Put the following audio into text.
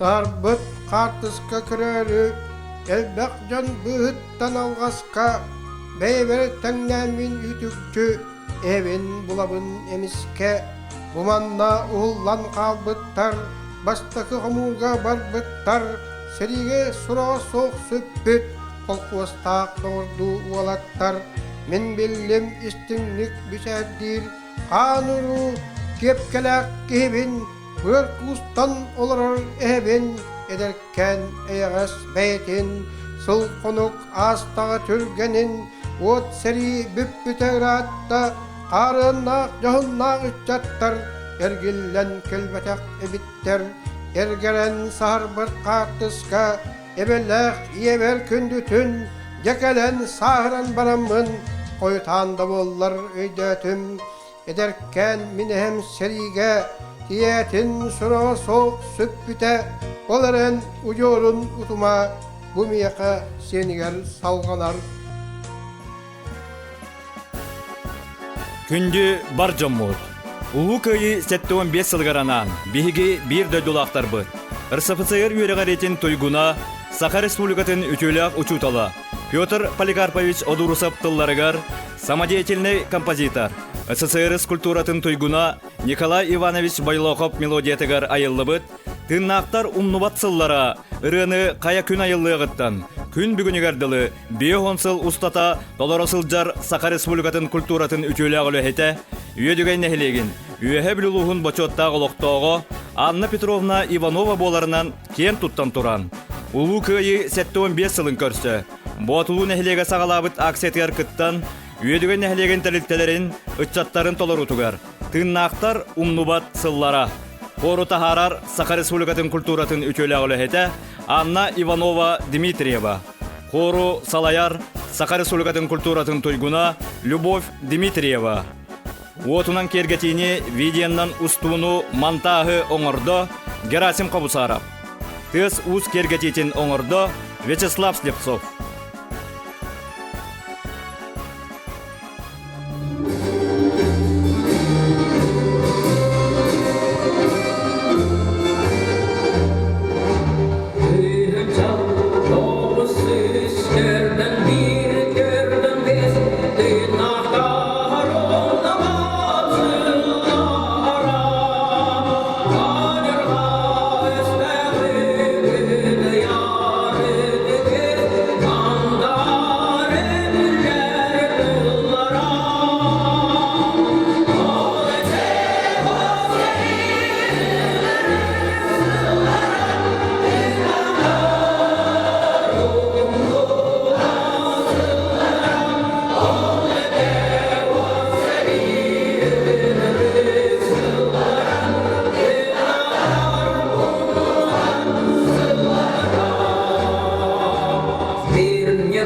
Саарбыт хаартыска көрөөрү элбэх дьон быыһыттан алҕаска бэйэбэр тэҥнээммин үтүкчү эбин булабын эмискэ бу манна уһуллан хаалбыттар бастакы хомууга барбыттар сэриигэ сураҕа суох сүппүт холкуостаах доҕордуу уолаттар мин биллим истиҥник бичээрдиир хаан уруу киэпкэлээх киһибин быар куустан олорор эһэбин эдэркээн эйэҕэс бэйэтин сыл-хонук аастаҕа түргэнин уот сэрии бүппүтэ ыраатта хаарыаннаах дьоһуннаах ыччаттар эргиллэн кэлбэтэх эбиттэр эргэрэн саһарбыт хаартыска эбэлээх ийэбэр күндүтүн дьэ кэлэн сааһыран бараммын хойутаан да буоллар өйдөөтүм Эдэркээн мин эһэм сэриигэ ийэтин сураҕа суох сүппүтэ, ол эрэн удьуорун утума бу миэхэ сиэнигэр салҕанар. Күндү бар дьоммут! Улуу Кыайыы 75 сылыгар анаан биһиги биир дойдулаахтарбыт, РСФСР үөрэҕириитин туйгуна, Саха Республикатын үтүөлээх учуутала Петр Поликарпович Одурусов тылларыгар Самодеятельнай композитор, СССР культуратын туйгуна Николай Иванович Бойлохов мелодиятыгар айыллыбыт «Тыыннаахтар умнубат сыллара» ырыаны хайа күн айыллыаҕыттан күн бүгүнүгэр дылы 50 сыл устата толоро сылдьар Саха Республикатын культуратын үтүөлээх үлэһитэ, Үөдүгэй нэһилиэгин Үөһэ Бүлүү улууһун бочуоттаах олохтооҕо Анна Петровна Иванова буоларынан киэн туттан туран, Улуу Кыайыы 75 сылын көрсө Боотулуу нэһилиэгэ саҕалаабыт акциятыгар кыттан, Үөдүгэй нэһилиэгин тэрилтэлэрин, ыччаттарын толоруутугар «Тыыннаахтар умнубат сыллара» хуору таһаарар Саха Республикатын культуратын үтүөлээх үлэһитэ Анна Иванова Дмитриева, хуору салайар Саха Республикатын культуратын туйгуна Любовь Дмитриева, уотунан киэргэтиини видеонан устууну монтааһы оҥордо Герасим Хобусаров. Тыас уус киэргэтиитин оҥордо Вячеслав Слепцов. Мир не